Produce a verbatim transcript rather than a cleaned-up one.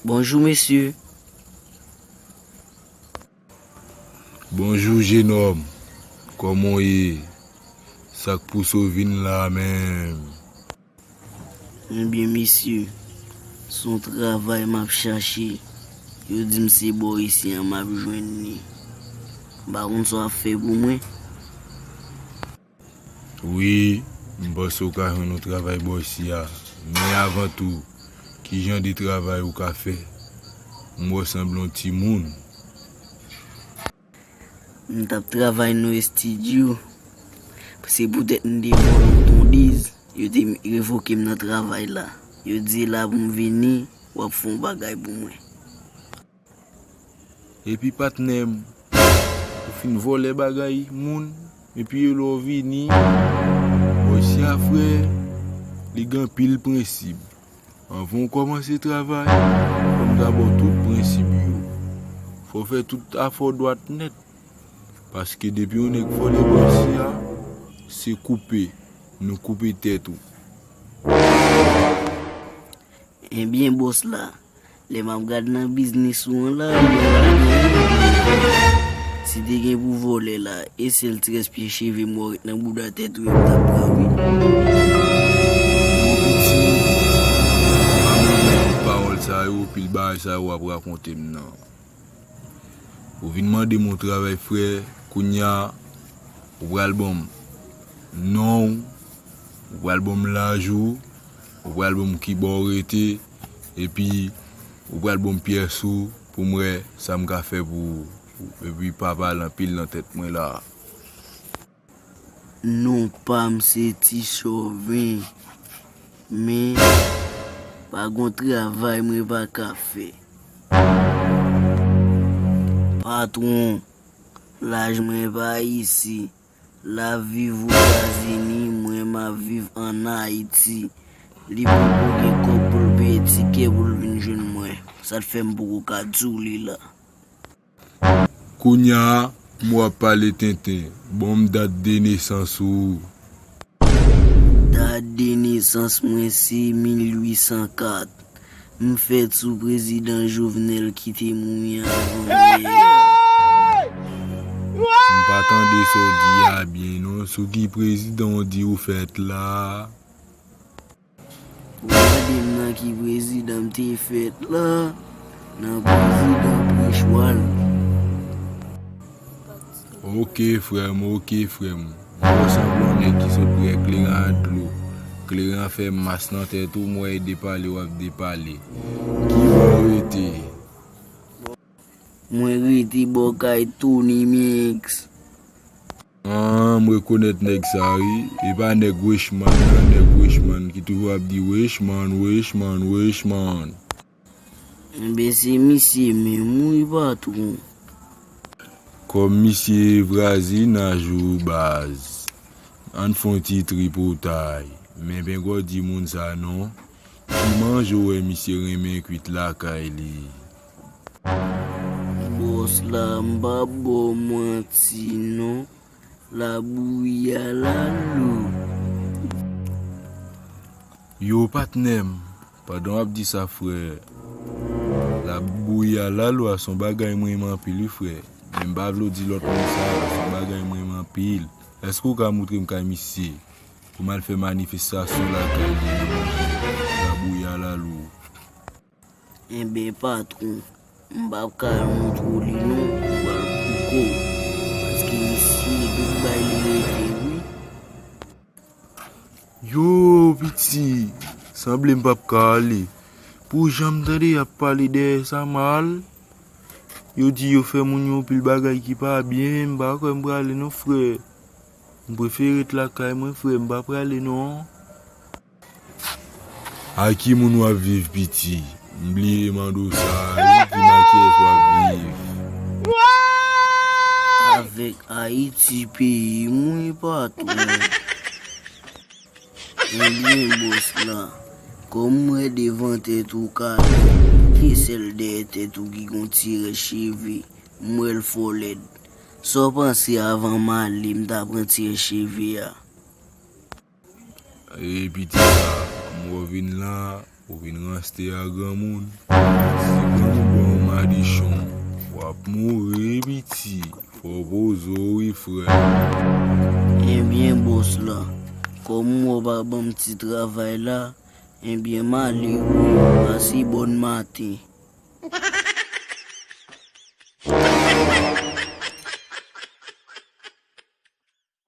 Bonjou, mesye. Bonjou, jenòm. Kòman w ye? Sa k pouse w vin la menm? Ebyen, mesye, se yon travay m ap chache. Yo di m se bò isi a m ap jwenn li. M pa konn sa w ap fè pou mwen. Wi, m panse w ka jwenn yon travay bò isi a. Men avan tou, ki jan de travay ou ka fè? M wè w sanble yon timoun. M t ap travay nan estidyo. Se poutèt m te vòlè yon tondez, yo te revoke m nan travay la. Yo di la pou m vini, w ap fè yon bagay pou mwen. Epi patnè m, ou fin vòlè bagay moun, epi lè w vini, bòs sa frè, li gen anpil prensip. Anvan w kòmanse travay, fò m ta ba w tout prensip yo. Fò w fè tout afè w dwat nèt. Paske depi yon nèg vòlè bòs sa, se koupe, nou koupe tèt ou. Ebyen, bòs la, lè m ap gad nan biznis ou an la, mwen pa gen anyen. Si te gen pou vòlè la, e sèl ti rès pye cheve m wè w ret nan bouda tèt ou yo m t ap pran, wi. Bon, piti, m pa renmen tout pawòl sa yo, pil bagay sa yo w ap rakonte m nan. Ou vin mande m yon travay, frè, kounye a, ou pral ban m non w, ou pral ban m laj ou, ou pral ban m kibò w rete, epi ou pral ban m pyès ou pou m wè sa m ka fè pou ou. Epi pa pale anpil nan tèt mwen la. Non pa m se Ti Chòven, men pa gon travay mwen pa ka fè. Patwon, laj mwen pa isi. L ap viv Otazini, mwen m ap viv ann Ayiti. Li poko gen kòb pou l peye tikè pou l vin jwenn mwen. Sa t fè m poko ka di w li la. Kounye a, m wè w ap pale tenten. Ban m dat de nesans ou. Dat de nesans mwen se mil uit san kat. M fèt sou prezidan Jovenel ki te mouri an janvye a. M pa tande sa w di a byen non. Sou ki prezidan w di ou fèt la? Ou mande m nan ki prezidan m te fèt la? Nan prezidan Preche Wal. Oke, frè m, oke, frè m. M wè w sanble yon nèg ki sot prè kleren a dlo. Kleren an fè mas nan tèt ou, m wè e depale w ap depale. Ki bò w rete? Mwen rete bò kay Tony Mix. Ah, m rekonèt nèg sa wi. E pa nèg Richmond nan, nèg Richmond ki toujou ap di Richmond, Richmond, Richmond. Enben se misye menm wi patwon. Kòm misye vwazinaj ou baz, ann fè yon ti tripotay. Men pengò di moun sa non. Ki manje w wè misye renmen kwit lakay li? Bòs la, m p ap ba w manti non. Labouyi a lalo. Yo patnè m, pandan w ap di sa frè, labouyi a lalo a se yon bagay mwen renmen anpil wi frè. Men m pa vle w di lòt moun sa, se yon bagay mwen renmen anpil. Èske w ka moutre m kay misye? Pou m al fè manifestasyon lakay li nan manje labouyi a lalo. Enben patwon, m p ap ka al montre w li non, ou pral kouko. Paske misye tout bay li rete wi. Yo, piti, sanble m p ap ka ale. Pou jan m tande y ap pale dèyè sa mal. Yo di yo fè moun yo pil bagay ki pa byen, m pa kwè m prale non frè. M prefere ret lakay mwen frè, m pa prale non. Ak ki moun w ap viv piti? M bliye mande w sa, wi, di m ak kiyès w ap viv. Avèk Ayiti peyi m wi patwon. Ebyen bòs la, kòm m wè devan tèt ou kale, e sèl dèyè tèt ou ki gon ti rès cheve, m wè l fò lèd. Sa w panse avan m ale m ta pran ti rès cheve a? E piti sa, m wè w vin la, Ou vin ranste a granmoun. Si granmoun ban w madichon, w ap mouri, piti. Fò w poze w, wi, frè. Ebyen, bòs la, kòm ou pa ban m ti travay la, ebyen, m ale, wi. Pase bòn maten.